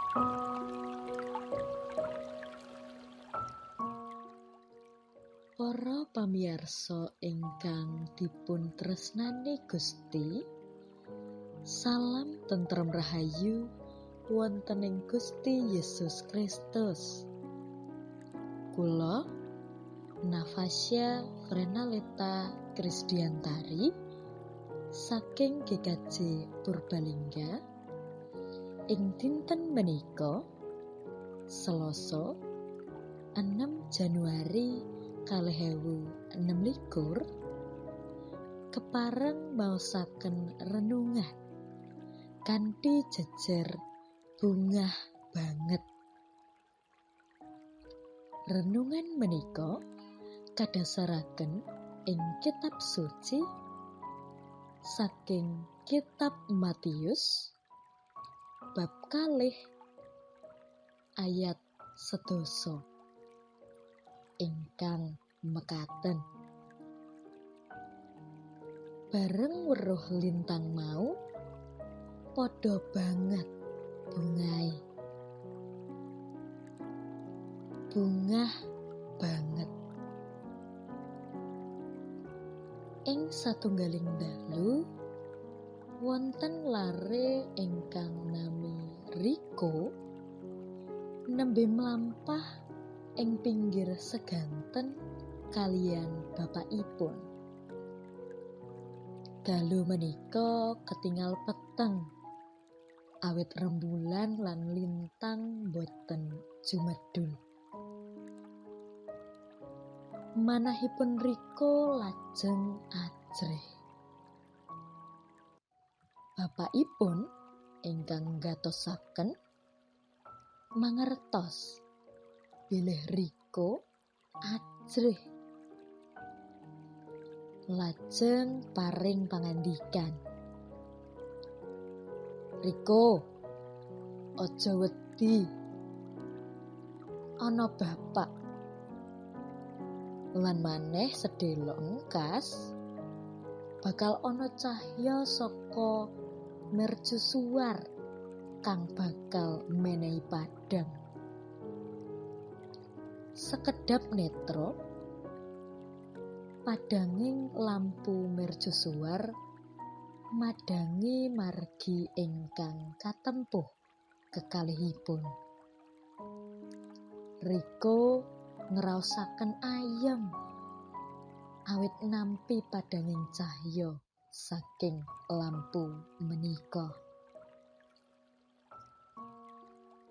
Para pamiyarsa ingkang dipun tresnani Gusti, salam tentrem rahayu wonten ing Gusti Yesus Kristus. Kula Nafasya Frenaleta Krisdiantari saking GKJ Purbalingga ing dinten menika Selasa 6 Januari 2026 kepareng maosaken renungan kanthi jejer bungah banget. Renungan menika kadhasaraken ing kitab suci saking kitab Matius bab 2 ayat 7 ingkang mekaten. Bareng weruh lintang mau padha banget bungahe. Bungah banget. Ing satunggaling dalu wonten lare ingkang nami Riko nembe mlampah ing pinggir seganten kaliyan bapakipun. Dalu menika ketingal peteng awit rembulan lan lintang boten jumedul. Manahipun Riko lajeng ajrih. Bapakipun ingkang nggatosaken mangertos bilih Riko ajrih. Lajeng paring pangandikan, "Riko, aja wedi. Ana bapak." Lan maneh sedhela engkas bakal ana cahya saka mercusuar kang bakal menehi padhang. Sekedhap netra, padhanging lampu mercusuar madhangi margi ingkang katempuh kekalihipun. Riko ngraosaken ayem awit nampi padhanging cahya saking lampu menika.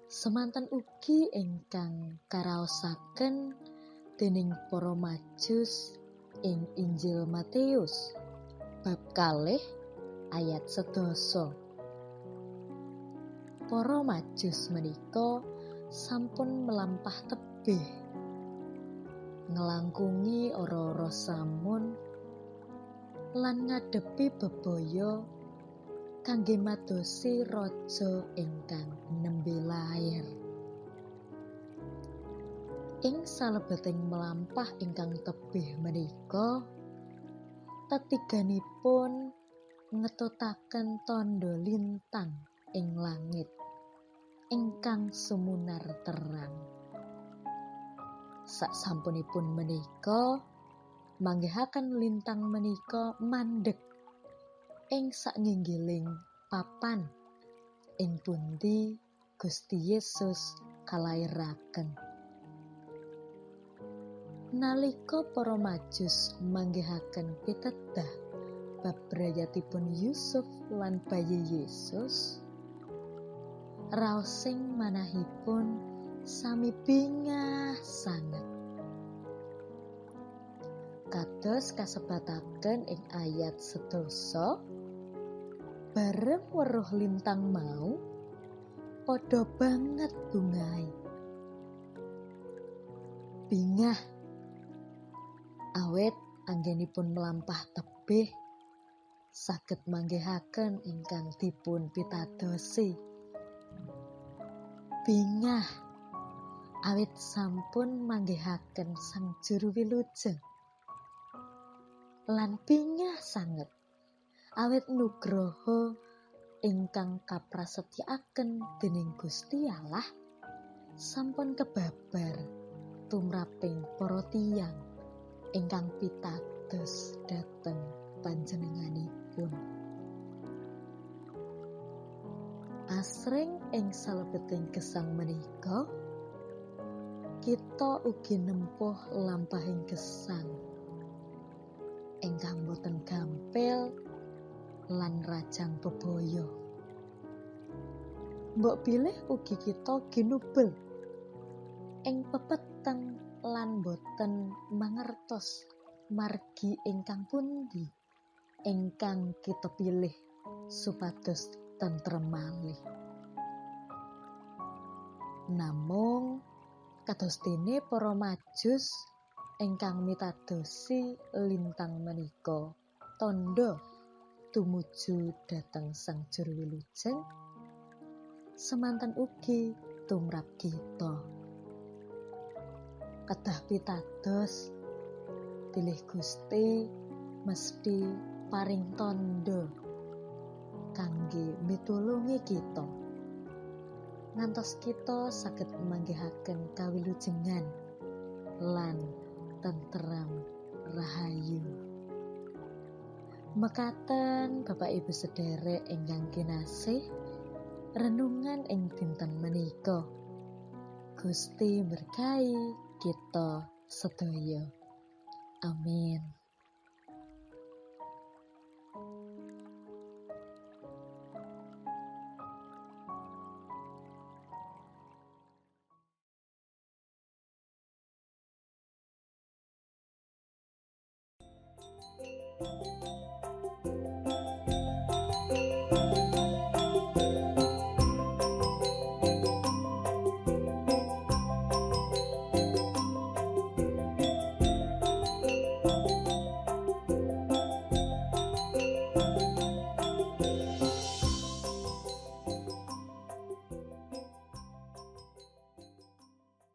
Semanten ugi ingkang karaosaken dening para majus ing Injil Matius bab 2 ayat 7. Para majus menika sampun melampah tebih nglangkungi ora-ora samun lan ngadepi bebaya kangge madosi raja ingkang nembe lair. Ing salebeting melampah ingkang tebih menika, tetiganipun ngetutaken tandha lintang ing langit ingkang sumunar terang. Sasampunipun menika manggihaken lintang menika mandheg ing saknginggiling papan ing pundi Gusti Yesus kalairaken. Nalika para majus manggihaken pitedah bab brayatipun Yusuf lan bayi Yesus, raosing manahipun sami bingah sanget. Kados kasebataken ing ayat 7, bareng weruh lintang mau padha banget bungahe. Bingah awet anggenipun mlampah tebih saged manggihaken ingkang dipun pitadosi. Bingah awit sampun manggihaken Sang Juru Wilujeng. Lan bingah sanget awit nugroho ingkang kaprasetyakaken dening Gusti Allah sampun kebabar tumraping para tiyang ingkang pitados dhateng panjenenganipun. Asring ing salebeting gesang menika kita ugi nempuh lampahing gesang ingkang boten gampil lan rajang bebaya. Mbok bilih ugi kita ginubel ing pepeteng lan boten mangertos margi ingkang pundi ingkang kita pilih supados tentrem malih. Namung kados dene para majus ingkang mitadosi lintang menika tandha tumuju dhateng Sang Juru Wilujeng, semanten ugi tumrap kita. Kedah pitados bilih Gusti mesti paring tandha kangge mitulungi kita ngantos kita saged manggihaken kawilujengan lan tentrem rahayu. Mekaten Bapak Ibu sederek ingkang kinasih, renungan ing dinten menika. Gusti berkahi kita sedaya. Amin.